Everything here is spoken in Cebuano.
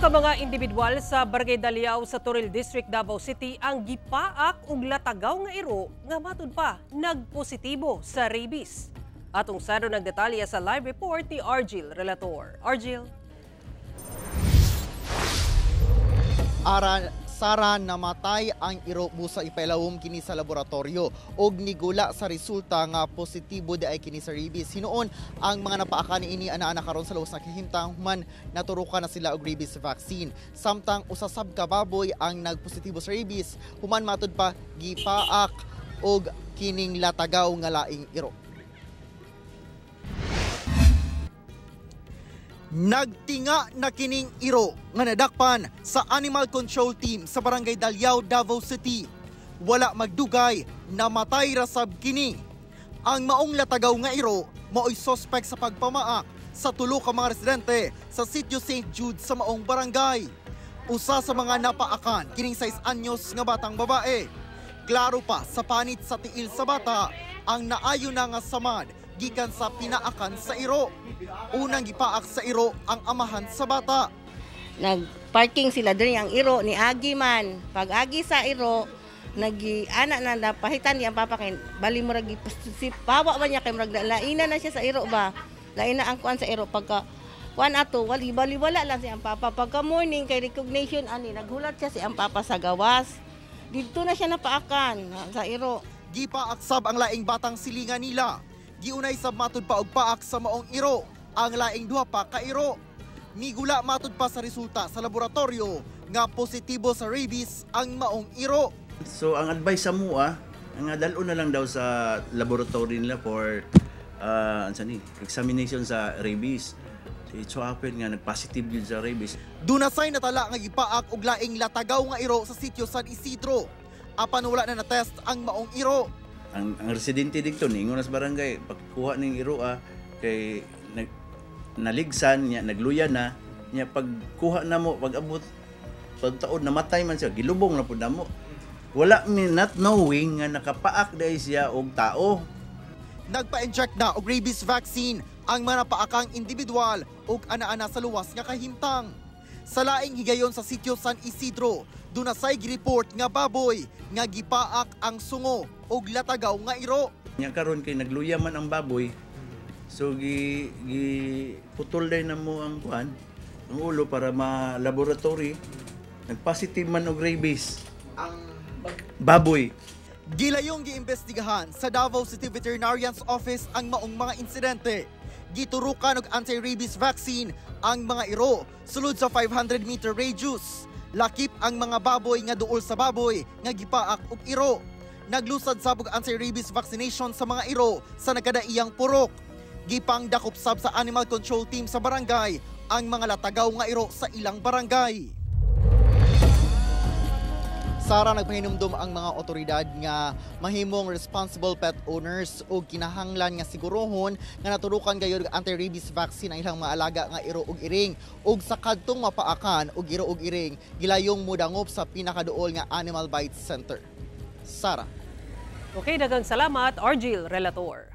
Tulo ka mga individual sa Barangay Daliao sa Toril District, Davao City ang gipaak og latagaw nga iro nga matud pa nagpositibo sa rabies. Atong saro ng detalye sa live report ni Argil Relator. Argil. Ara Sara, namatay ang iro busa ipailawom kini sa laboratorio og nigula sa resulta nga positibo di ay kini sa rabies. Hinuon ang mga napaakan niini ana-ana karon sa lawas na kahimtang human naturukan na sila og rabies vaccine. Samtang usa sab ka baboy ang nagpositibo sa rabies human matud pa gipaak og kining latagaw nga laing iro. Nagtinga na kining iro nga nadakpan sa Animal Control Team sa Barangay Daliao, Davao City. Wala magdugay, namatay rasab kini. Ang maong latagaw nga iro maoy sospek sa pagpamaak sa tulo ka mga residente sa Sitio St. Jude sa maong barangay. Usa sa mga napaakan kining 6 anyos nga batang babae. Klaro pa sa panit sa tiil sa bata ang naayo na nga samad gikan sa pinaakan sa iro. Unang gipaak sa iro ang amahan sa bata. Nagparking sila diri ang iro ni agi man. Pag agi sa iro, nagi ana na napahitan niya ang papa kay bali murag si pawa man niya kay murag laina na siya sa iro ba. Laina ang kuan sa iro pagka kuan ato wali bali wala lang si ang papa. Pagka morning kay recognition ani naghulat siya si ang papa sa gawas. Didto na siya napaakan sa iro. Gipaak sab ang laing batang silingan nila. Giunay sab matud pa og paak sa maong iro ang laing duha pa ka iro. Migula matud pa sa resulta sa laboratorio nga positibo sa rabies ang maong iro. So ang advice sa mua, ang dal-on na lang daw sa laboratory nila for examination sa rabies. So it so happen nga nag-positive yun sa rabies. Dunasay natala nga gipaak og laing latagaw nga iro sa sitio San Isidro. Apan wala na na-test ang maong iro. Ang residente dito ningon sa barangay pagkuha ning iro kay naligsan niya, nagluya na niya, pagkuha na mo pag abot pagtaod namatay man siya, gilubong na pud namo. Wala mi not knowing nga nakapaak dai siya og tao. Nagpa-inject na og rabies vaccine ang mga napaakang individual ug ana-ana sa luwas nga kahimtang. Sa laing higayon sa sitio San Isidro, dunasay gireport nga baboy nga gipaak ang sungo og latagaw nga iro. Nya karon kay nagluya man ang baboy, so gi putol day na mo ang kuan, ang ulo para ma-laboratory. Nagpositive man og rabies ang baboy. Gilayong giimbestigahan sa Davao City Veterinarian's Office ang maong mga insidente. Giturukan og anti-rabies vaccine ang mga iro sulod sa 500-meter radius. Lakip ang mga baboy nga duol sa baboy nga gipaak og iro. Naglusad sab og anti-rabies vaccination sa mga iro sa nagkadaiyang purok. Gipang dakop sab sa Animal Control Team sa barangay ang mga latagaw nga iro sa ilang barangay. Sara, nagpahinumdum ang mga otoridad nga mahimong responsible pet owners o kinahanglan nga sigurohon nga naturukan gayud og anti-rabies vaccine ang ilang mga alaga nga iro ug iring, ug sa kadtong mapaakan og iro ug iring gilayong modangop sa pinakaduol nga Animal Bite Center. Sara. Okay, daghang salamat Argil Relator.